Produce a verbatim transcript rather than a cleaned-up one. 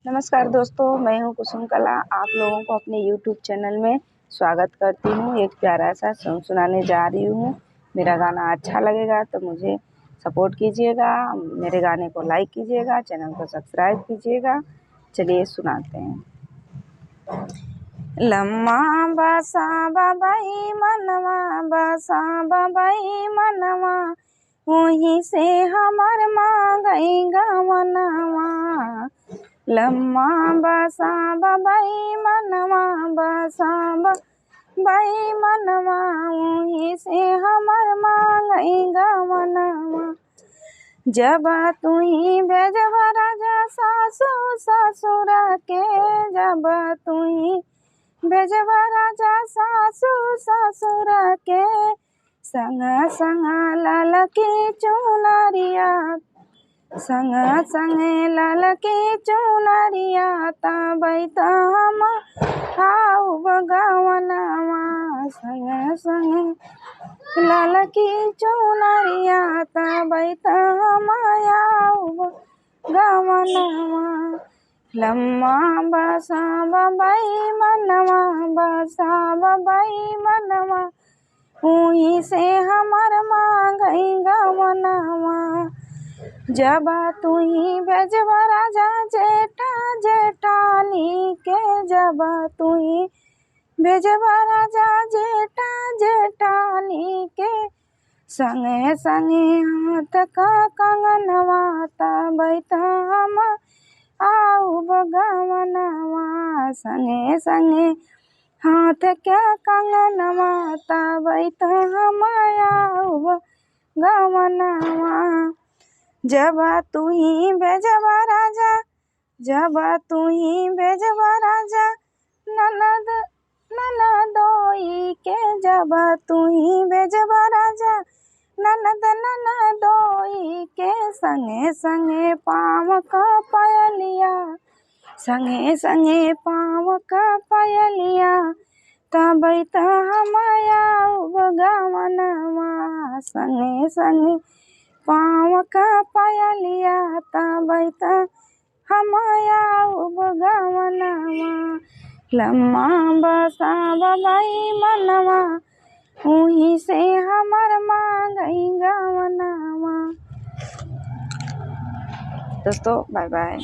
नमस्कार दोस्तों, मैं हूं कुसुम कला। आप लोगों को अपने YouTube चैनल में स्वागत करती हूं। एक प्यारा सा सॉन्ग सुनाने जा रही हूं। मेरा गाना अच्छा लगेगा तो मुझे सपोर्ट कीजिएगा, मेरे गाने को लाइक कीजिएगा, चैनल को सब्सक्राइब कीजिएगा। चलिए सुनाते हैं। लम्मा बसा बबई मनवा, बसा बबई मनवा, वहीं से हमर मांगई गवनवा। लम्मा बसा बबई मनवा, बसा बबई मनवा, वहीं से हमर मांगई गवनवा। जब तुही भेजबा राजा सासु ससुर के, जब तुही भेजबा राजा सासु ससुर के, संग संग ललकी चुनरिया, संग संग ललकी चुनरिया, तबै त हम आउब गवनवा। संग संग ललकी चुनरिया, तबै त हम आउब गवनवा। लम्मा बसा बबई मनवा, बसा बबई मनवा, उही से हमर मांगई गवनवा। जब तुही भेजबा राजा जेठा जेठानी के, जब तुही भेजबा राजा जेठा जेठानी के, संगे संगे हाथ का कंगनवा, तबै त हम आउब गवनवा। संगे संगे हाथ का कंगनवा, तबै त हम आउब गवनवा। जब तुही भेजबा राजा, जब तुही भेजबा राजा ननद ननदोई के, जब तुही भेजबा राजा ननद ननदोई के, संगे संगे पाँव का पायलिया, संगे संगे पाँव का पायलिया, तबै त हम आउब गवनवा। संगे संगे पाँव का पायलिया, तबै त हम आउब गवनवा। लम्मा बसा बबई मनवा, उही से हमर मांगई गवनवा। दोस्तों, बाय बाय।